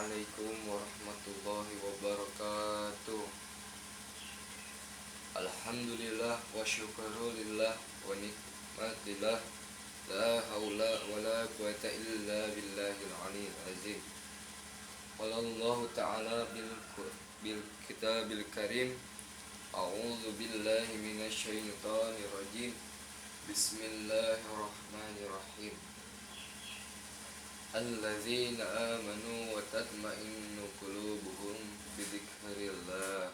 Assalamualaikum warahmatullahi wabarakatuh. Alhamdulillah wa syukrulillah wa nikmatillah. La haula wa la quwata illa billahil aliyil azim. Qala Allahu ta'ala bil kitabil karim. A'udzu billahi minasy syaithanir rajim. Bismillahirrahmanirrahim. Alladzina amanu wa tatma'innu qulubuhum bidzikrillah.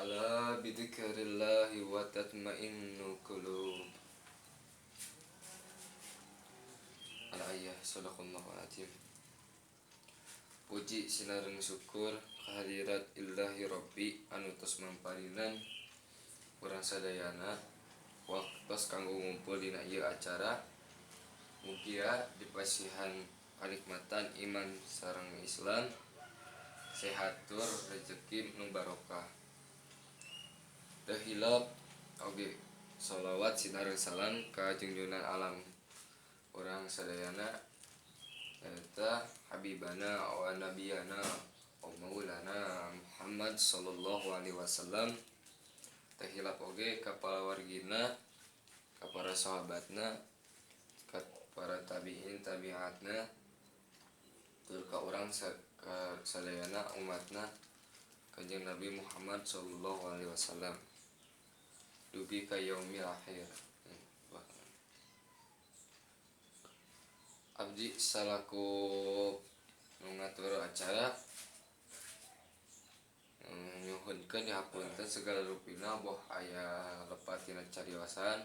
Ala bidzikrillahi wa tatma'innu qulub. Al-ayah sadaqallahu azim. Puji sinareng syukur kehadirat Illahi Rabbi anu tos mamparinan urang sadayana waktos kanggo ngumpul dina ieu acara. Mugia dipasihan kanikmatan iman sareng Islam, sehat tur rezeki nu barokah. Teu hilap oge sholawat sinareng salam ka junjungan alam urang sadayana eta habibana wa nabiyana wa maulana Muhammad sallallahu alaihi wasallam. Teu hilap oge ka palawargina, ka para sahabatna, ka para tabiin tabiatna, tur ka urang ka sadayana umatna Kanjeng Nabi Muhammad sallallahu alaihi wasallam dugi ka yaumil akhir. Abdi salaku nu ngatur acara nyuhunkeun dihapunten segala rupina boh aya lepat tina cariosan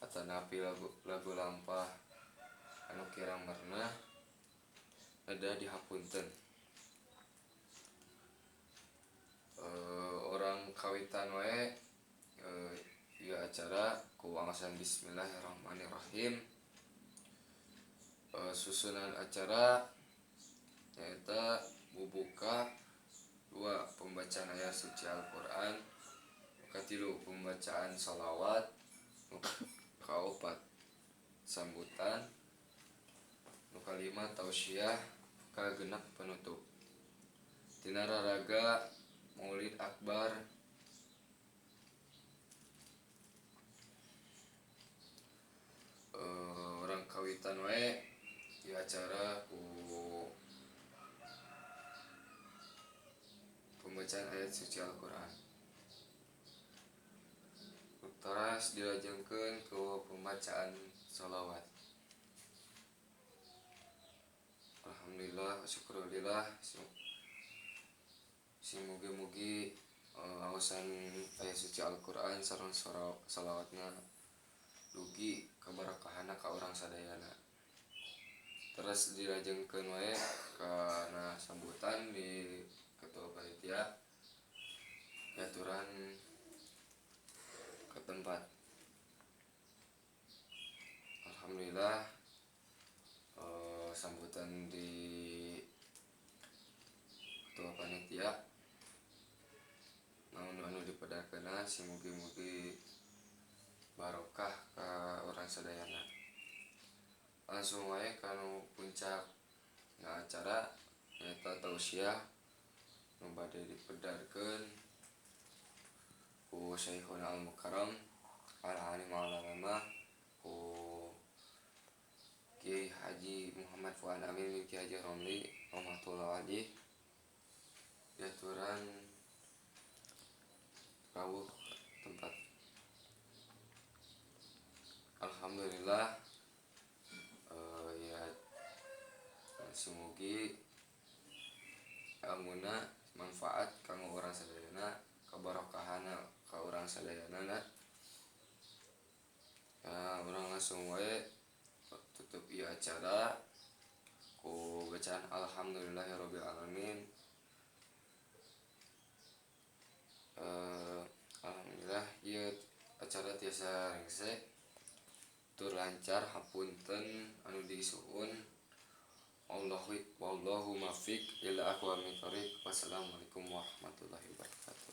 atanapi lagu lampah anu kirang merenah ada dihapunten. Orang kawitan wae ieu acara ku wangasan bismillahirrahmanirrahim. Susunan acara nyaeta bubuka, 2 pembacaan ayat suci Al-Qur'an, katilu pembacaan sholawat, kaopat sambutan, nu kalima tausiah, kagenep penutup. Tina raraga Maulid Akbar orang kawitan wae di acara ku pembacaan ayat suci Al-Qur'an. Teras dilajengkeun ku pembacaan sholawat. Alhamdulillah, syukurillah, sing mugi-mugi awasan ayat suci Al-Qur'an sareng sholawatna dugi kabarakahana ka urang sadayana. Terus dilajengkeun wae kana sambutan di ketua panitia diaturan ke tempat. Alhamdulillah, sambutan di ketua panitia naon anu dipedarkeunna sing mugi-mugi barokah ka urang sadayana. Langsung wae kanu puncak na acara nyaeta tausiah nu bade dipedarkeun ku Syekhuna Al-Mukarram Al-Alim Al-Alamah ku Kiai Haji Muhammad Fuad Amin bin Kiai Haji Romli rahmatullah alaihi. Diaturan rawuh tempat. Alhamdulillah, ya semogi ilmuna manfaat kanggo urang sadayana, kabarokahana ka urang sadayana na. Nah, urang langsung wae tutup ieu acara ku bacaan alhamdulillahirabbil alamin. Alhamdulillah ieu acara tiasa rengse tur lancar, hapunten anu disuhun. Wallahu muwaffiq ila aqwamit thoriq. Wassalamualaikum warahmatullahi wabarakatuh.